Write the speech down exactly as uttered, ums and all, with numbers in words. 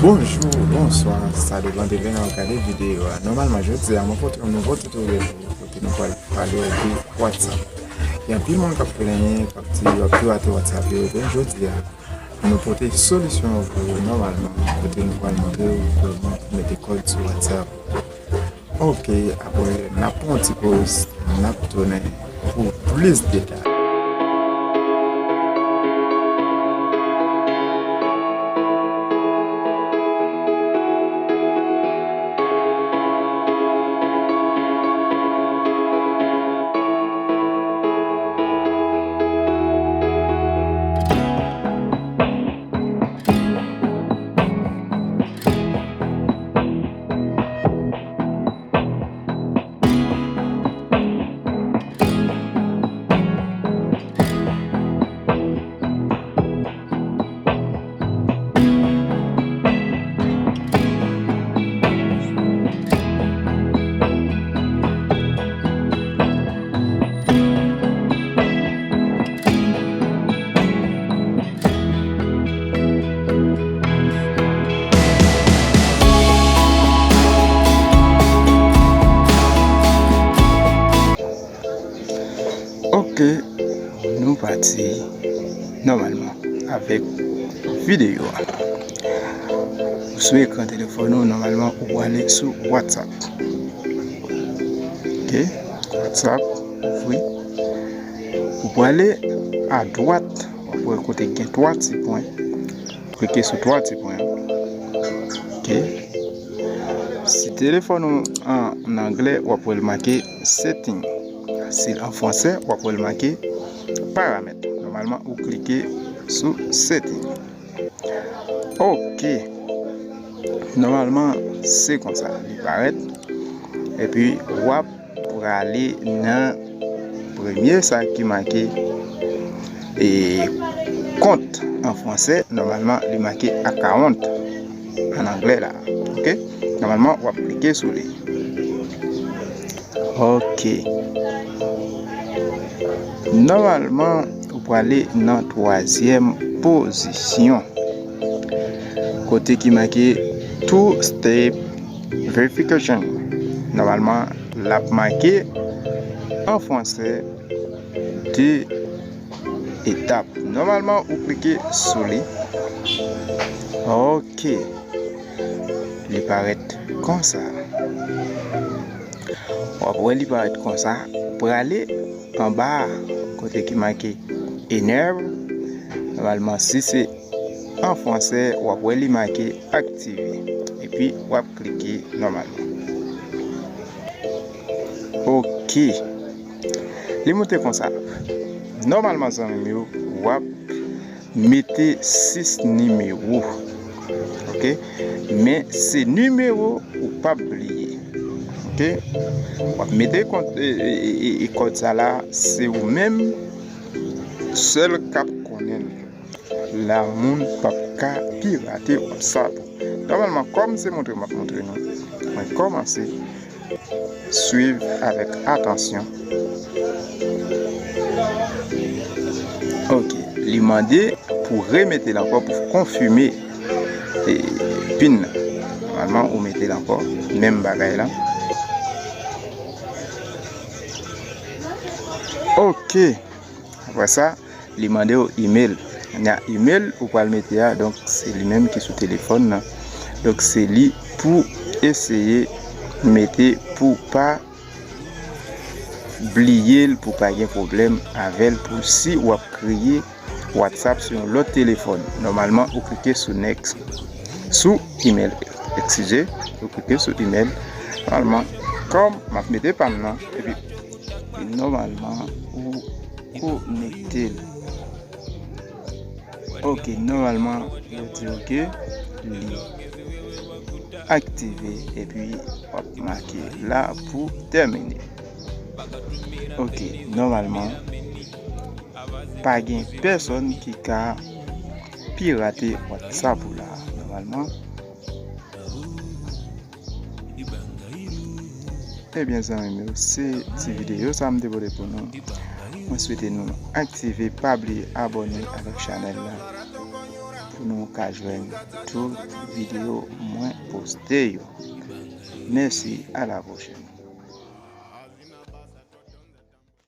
Bonjou, bonswa, sa depann de lè n ap gade videyo a. Nòmalman, jodi a, mwen pote yon nouvo tutorial pou ou kote nou pral pale de WhatsApp. Gen anpil moun k ap plenyen, k ap di yo ap pirate WhatsApp yo. Ebyen, jodi a, nou pote solisyon an pou ou nòmalman, kote nou pral montre w kòman pou mete kòd sou WhatsApp. Ok, apre n ap pran yon ti poz, n ap tounen pou plis detay. Ok, nou pati nòmalman avèk videyo a. Sou ekran telefòn ou, nòmalman ou prale sou WhatsApp. Ok, WhatsApp, ouvri. Ou prale adwat, w ap wè kote gen twa ti pwen. Klike sou twa ti pwen an. Ok. Si telefòn ou an, an anglè, w ap wè l make setting. Si l an fransè, w ap wè l make paramèt. Nòmalman, ou klike sou setting. Ok. Nòmalman, se konsa li parèt. Epi, w ap prale nan premye sa ki make, e, kont an fransè, nòmalman li make account an anglè la. Ok? Nòmalman, w ap klike sou li. Ok. Nòmalman, ou prale nan twazyèm pozisyon. Kote ki make two step verification. Nòmalman, l ap make an fransè de etap. Nòmalman, ou klike sou li. Ok. Li parèt konsa. W ap wè li parèt konsa. Prale anba a, kote ki make enable. Nòmalman, si se an fransè, w ap wè li make aktive. Epi, w ap klike nòmalman. Ok. Li monte konsa. Nòmalman, zanmi m yo, w ap mete sis nimewo. Ok? Men se nimewo ou p ap bliye. Ok? W ap mete kont, e, e, e, e, kòd sa la, se ou menm sèl k ap konnen l. La moun p ap ka pirate WhatsApp ou. Nòmalman, kòm se montre m ap montre nou, mwen kòmanse swiv avèk atansyon. Ok, li mande pou remete l ankò pou konfime, e, pin nan. Nòmalman, ou mete l ankò, menm bagay la. Ok. Apre sa, li mande w email. Kounye a, email ou pral mete a, donk, se li menm ki sou telefòn nan. Donk, se li pou eseye mete pou pa bliye l, pou pa gen pwoblèm avè l, pou si w ap kreye WhatsApp sou yon lòt telefòn. Nòmalman, ou klike sou next. Sou email, eskize, ou klike sou email. Nòmalman, kòm m ap mete pa m nan, epi, epi nòmalman, ou konekte l. Ok, nòmalman, yo di ok, li aktive, epi w ap make la pou tèmine. Ok, nòmalman, pa gen pèsòn ki ka pirate WhatsApp ou la, nòmalman. Ebyen, zanmi m yo, se ti videyo sa m te pote pou nou. Mwen swete nou aktive, pa bliye abòne avèk chanèl la. pou nou ka jwenn tout videyo mwen poste yo. Mèsi, a la pwochèn.